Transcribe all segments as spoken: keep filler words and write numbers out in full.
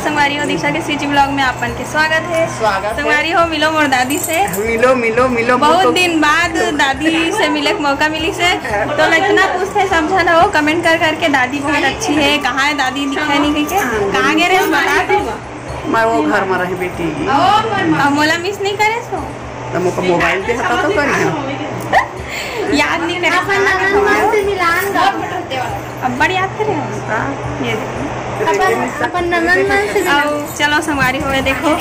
संगवारी हो, दीक्षा के CG vlog में आप मन के स्वागत है। स्वागत है। संगवारी हो, मिलो मोर दादी से। मिलो, मिलो, मिलो, बहुत मिलो। दिन बाद दादी से मिले के मौका मिलिस हे, तो इतना पूछथे सब झन हो comment कर करके, दादी बहुत अच्छी है, कहाँ है दादी, दिखा नहीं कहिके, कहाँ गे रहे, बता दो। मैं वो घर में रहे बेटी। अब मोला miss नहीं करे सो? तो मोका mobile पे हटा तो करी हम। याद नहीं करे। अपन ननद मन से मिलान गा। अब्बड़ याद करे हो? हाँ। ये देखो। अपन, अपन ननद मन से मिलान। आओ, चलो संगवारी हो, देखो,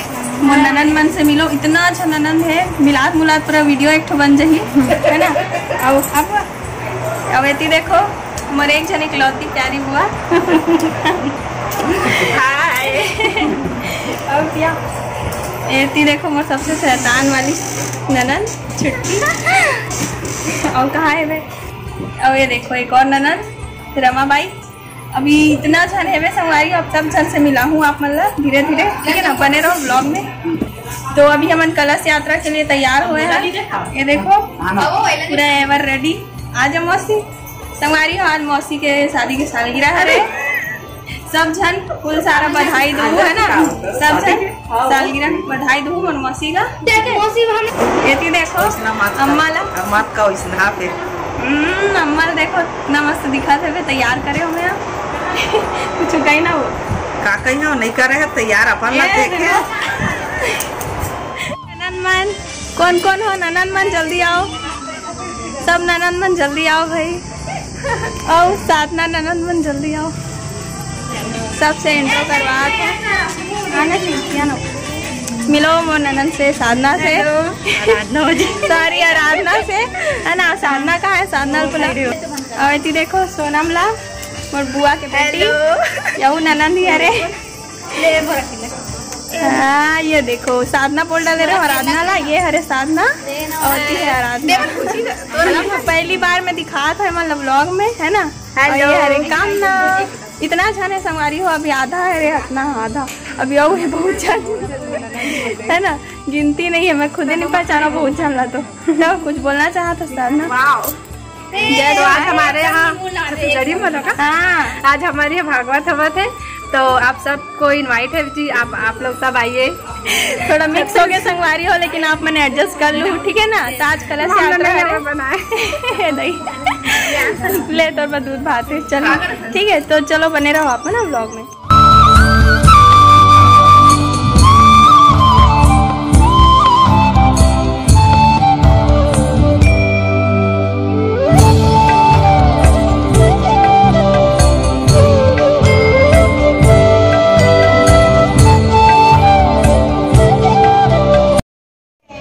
मोर ननद मन से मिलो, इतना अच्छा ननद है, मिलात मुलात पूरा video एक ठो बन जही, है ना? आओ, अब, अब एती देखो, मोर एक झन इकलौती प्यारी बुआ। हाय। और क्या? एती देखो, मोर सबसे शैतान वाली ननद छुट्टी। और कहाँ है बे? और ये देखो, एक और ननद, रमा बाई। अभी इतना झन हेवे संगवारी, अब सब झन से मिलाहूँ आप मन ला धीरे धीरे, ठीक है ना? बने रहो vlog में। तो अभी हमन कलश यात्रा के लिए तैयार हुए हैं। ये देखो, पूरा ever ready। आ जा मौसी। संगवारी हो, आज मौसी के शादी के सालगिरह हरे। सब झन कुल सारा बधाई दो, है ना? सब झन सालगिरह बधाई दो मोर मौसी का। देख मौसी, हम एती देखो, अम्मा ला। अम्मा का वैसना पे। हम्म, अम्मा ला देखो, इतना मस्त दिखत हवे, तैयार करे हमें आप। कुछ कही ना हो। का कही हो, नहीं करे है तैयार, अपन ला ए, देख के। देखो। ननद मन, कौन कौन हो ननद मन, जल्दी आओ। सब ननद मन जल्दी आओ भाई। आओ साधना ननद मन जल्दी आओ। सबसे intro करवा के आना सीखिया ना। मिलो मोर ननद से, साधना से। Hello। आराधना हो जी। Sorry, आराधना से, है ना? साधना कहाँ है? साधना ला बुला। और एती देखो सोनम ला, मोर बुआ के बेटी। Hello। यहू ननद ही अरे। ले, मोर अकेले। हाँ, ये देखो, साधना बोल डाले रहे, आराधना ला, ये हरे साधना, और ये है आराधना। पहली बार मैं दिखात है, मतलब, vlog में, है ना? और ये Hello। हरे कामना। इतना झन है संगवारी हो, अभी आधा है रे, इतना आधा, अभी और है बहुत झन, है ना? गिनती नहीं है, मैं खुद ही नहीं पहचाना बहुत झन ला। तो, तो कुछ बोलना चाहा था साधना? Wow। जय तो आज हमारे यहाँ खिचड़ी बना का? हाँ। आज हमारे यहाँ भागवत हवत है, तो आप सबको invite है जी, आप, आप लोग सब आइए। थोड़ा mix हो गया संगवारी हो, लेकिन आप मन adjust कर लो, ठीक है ना? तो आज कलश हम यात्रा नहीं है। बनाए। दही। ले तोर पर दूध भात है, चलो। ठीक है, तो चलो बने रहो आप ना vlog में।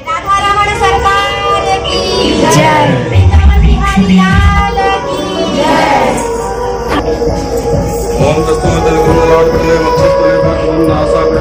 राधा रमण सरकार की जय। वृंदावन बिहारी लाल की जय। ओम तस्मै जलकुंडलाट्टले मक्षस्थले भगवन्नासाग्रे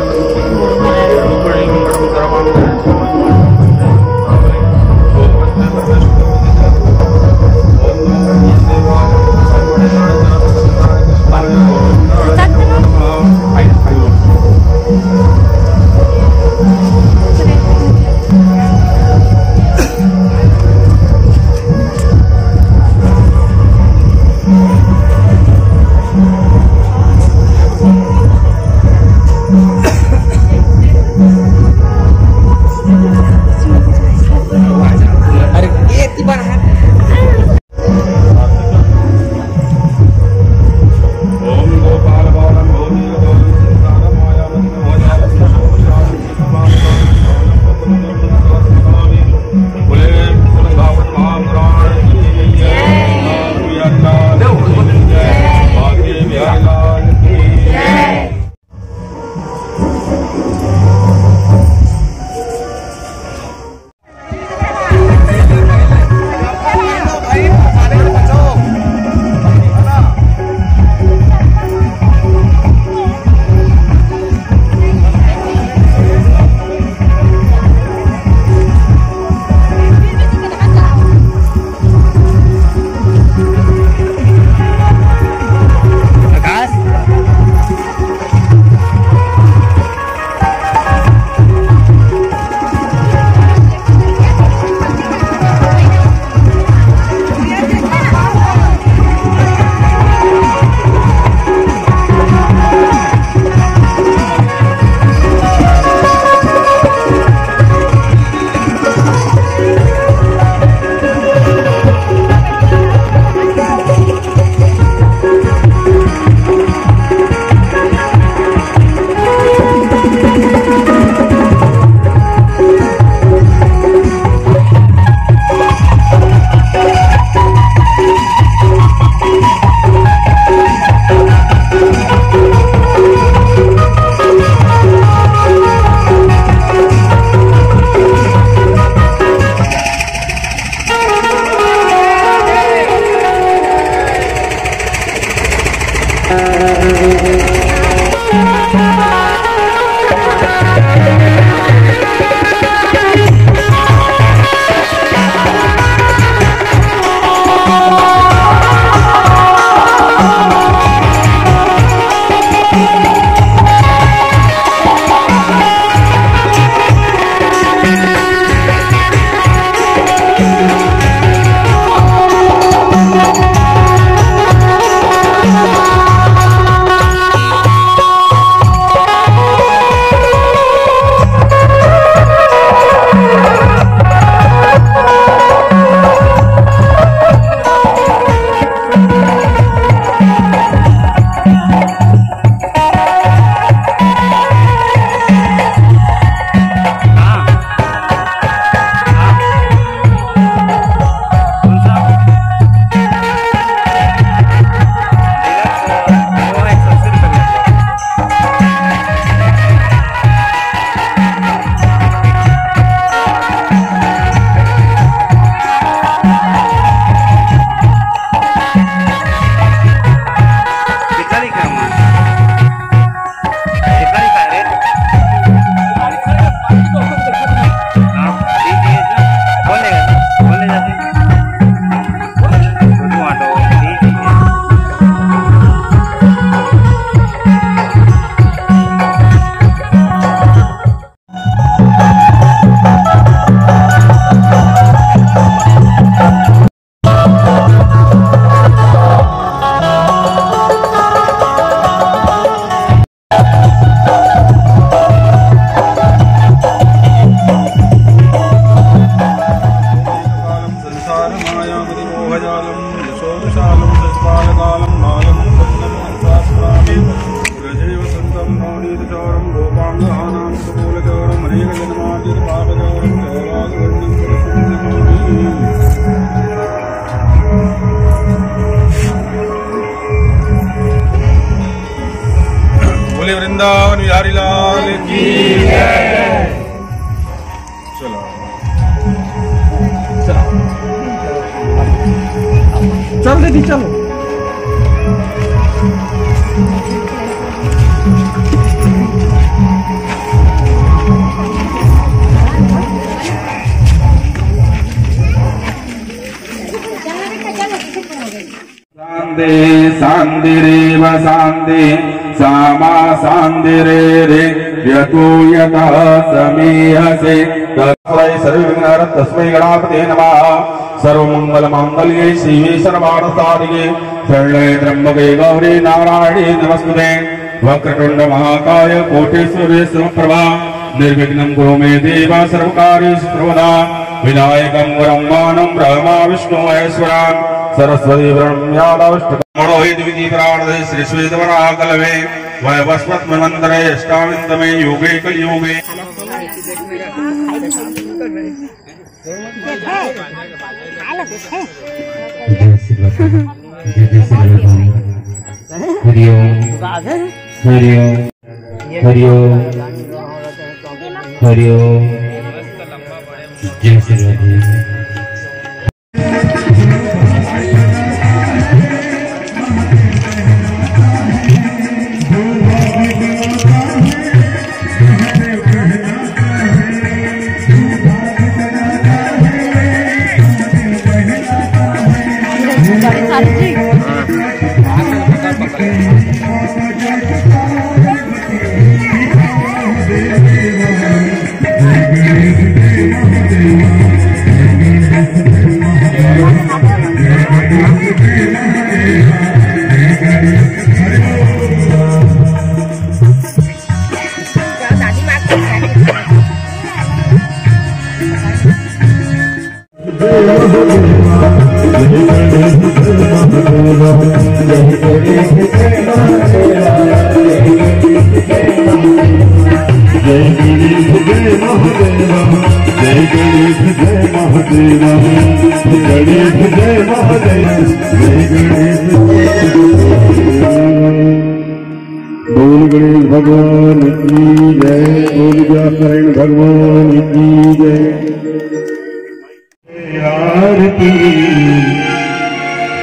बोले वृंदावन बिहारी लाल की जय। चलो। चलो। चल दीदी, चलो। शांति शांतिरेव शांति, सा मा शांतिरेरे यतो यतः समीहसे। तस्मै सर्वविघ्नहर तस्मै गणापते नमः। सर्वमंगल मांगल्ये शिवे सर्वार्थ साधिके शरण्ये त्र्यंबके गौरी नारायणी नमस्तुते। वक्रतुंड महाकाय कोटि सूर्य समप्रभा, निर्विघ्नं कुरु मे देव सर्वकार्येषु सर्वदा। विनायकं वरं मानं ब्रह्मा विष्णु महेश्वरान्, सरस्वती ब्रह्मयादवष्ट मणोहित विधि प्रार्थ श्री श्वेत वराह कल्पे वयवस्मत् मन्वंतरे अष्टाविंशतमे युगे कलियुगे। जय श्री राधे। जय जय श्री राधे। हरि ओम। हरि ओम। हरि ओम। हरि ओम। जय श्री राधे। बोल गणेश भगवान की जय, बोल व्यास नारायण भगवान की जय। आरती,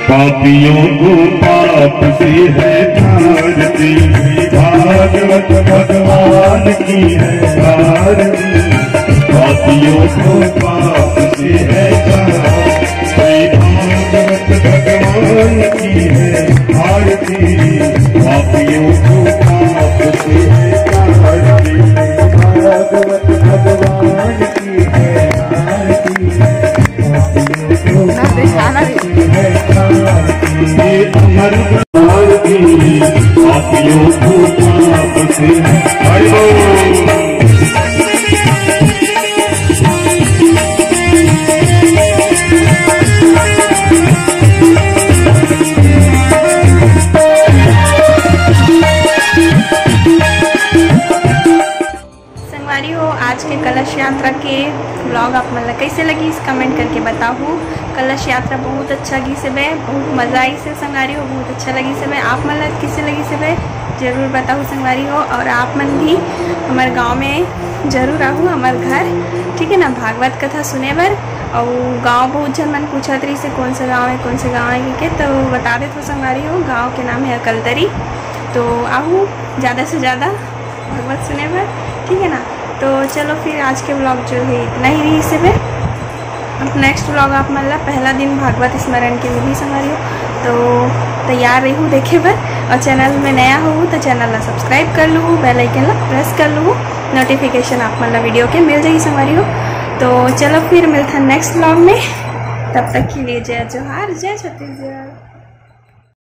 पापियों को पाप से है आरती, भागवत भगवान की है आरती, पापियों को पाप से है आरती, भागवत भगवान की है आरती, पापियों को पाप से है आरती, भागवत भगवान की है आरती। संगवारी हो, आज के कलश यात्रा के vlog आप मन ला कैसे लगिस, comment करके बताहू। कलश यात्रा बहुत अच्छा गिस हे बे, बहुत मजा आइस हे संगवारी हो, बहुत अच्छा लगिस हे बे। आप मन ला कैसे लगिस हे बे, जरूर बताहू संगवारी हो। और आप मन भी हमर गांव में जरूर आहू, हमर घर, ठीक है ना, भागवत कथा सुने बर। और गांव बहुत झन मन पूछत रहिस हे, कौन सा गांव है, कौन सा गांव है के, तो बता देथों संगवारी हो, गांव के नाम है अकलतरी। तो आहू ज़्यादा से ज़्यादा भागवत सुने बर, ठीक है ना। तो चलो फिर आज के vlog जो है इतना ही रहिस हे बे। अब next vlog आप मन ला पहला दिन भागवत स्मरण के मिलही संगवारी हो, तो तैयार रहू देखे बर। और channel में नया हो तो channel ला subscribe कर लूहू, bell icon ला press कर लूहू, notification आप मन ला video के मिल जाही संगवारी हो। तो चलो फिर मिलथन next vlog में, तब तक के लिए जय जोहार, जय छत्तीसगढ़।